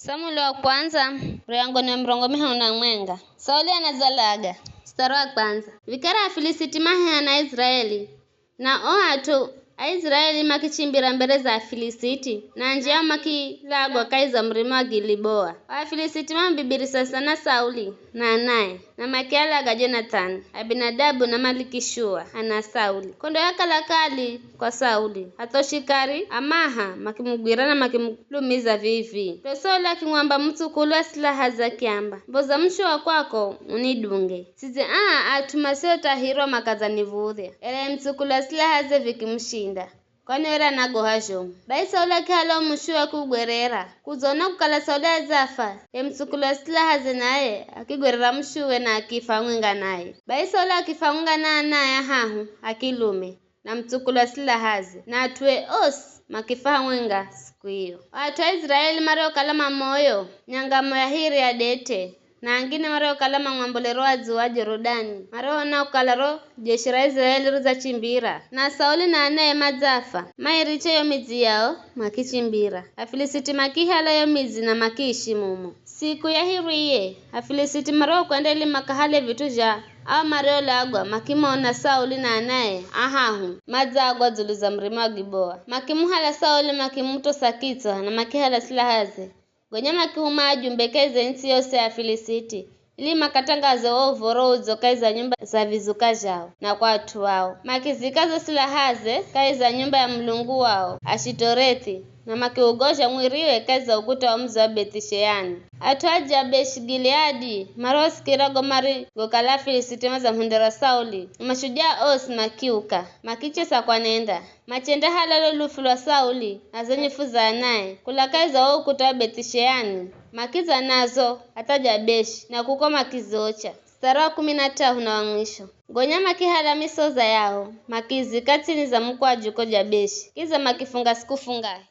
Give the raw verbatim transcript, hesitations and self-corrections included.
Samueli wa kwandza, muryango ni wa mirongo mihahu na mwenga. Sauli anazalaga. Mstari wa kwandza. Vikara Afilisiti maheha na Aiziraeli, na o at'u a Aiziraeli makichimbira mbere za Afilisiti, na anji ao makilagwa kahi za murima wa Giliboa. O Afilisiti mamubibirisa sana Sauli na anae, na makialaga Jonathani, Abinadabu na Malikishua, ana a Sauli. K'ondo yakala kali kwa Sauli, hatha o shikari a maha makimugwira na makimulumiza vii-vii. Ndo Sauli akimwamba mutsukulu wa silahaze akiamba, "Mboza mushuwa kwako unidunge. Sidze aa at'u masiotahirwa makadzaniv̱udhya." Ela ye mutsukulu wa silahaze vikimushinda, kwani were anagoha zhomu. Bai Sauli akihala wo mushuwe kuugwerera. Kudzona kukala Sauli adzafa, ye mutsukulu wa silahaze naye akigwerera mushuwe na akifa hamwenga naye. Bai Sauli akifa hamwenga na anae ahahu a kilume, na mutsukulu wa silahaze, na at'ue osi makifa hamwenga siku iyo. O at'u a Aiziraeli mariokala mamoyo, nyangamo ya hiri ya Dete, na angine mariokala mamwambolero wadzi wa Jorodani, mariona kukala ro jeshi ra Aiziraeli ridzachimbira, na Sauli na anae madzafa, mairicha yo midzi yao makichimbira. Afilisiti makihala yo midzi na makiishi mumo. Siku ya hiriye, Afilisiti mariokwenda ili makahale vit'u zha ao mariolagwa, makimona Sauli na anae ahahu madzagwa dzulu za murima wa Giboa. Makimuhala Sauli, makimutosa kitswa na makihala silahaze. Gonya makihuma ajumbe kahi za ntsi yosi ya Afilisiti, ili makatangaze wo uv̱oro udzo kahi za nyumba za vizuka zhao na kwa at'u ao. Makizika zo silahaze kahi za nyumba ya mulungu wao Ashitorethi, na makiugozha mwiriwe kahi za ukuta wa mudzi wa Bethisheyani. At'u a Jabeshi-Gileadi mariosikira go marigokala Afilisiti madzamuhendera Sauli, na mashujaa osi makiuka, makichesa kwanenda. Machendahala lo lufu lwa Sauli na zo nyufu za anae kula kahi za wo ukuta wa Bethisheyani, makidza nazo hatha Jabeshi, na kuko makizocha. Mstari wa kumi na tahu na wa mwisho. Gonya makihala misoza yao, makizika tsini za mukwaju ko Jabeshi, kidza makifunga siku fungahe.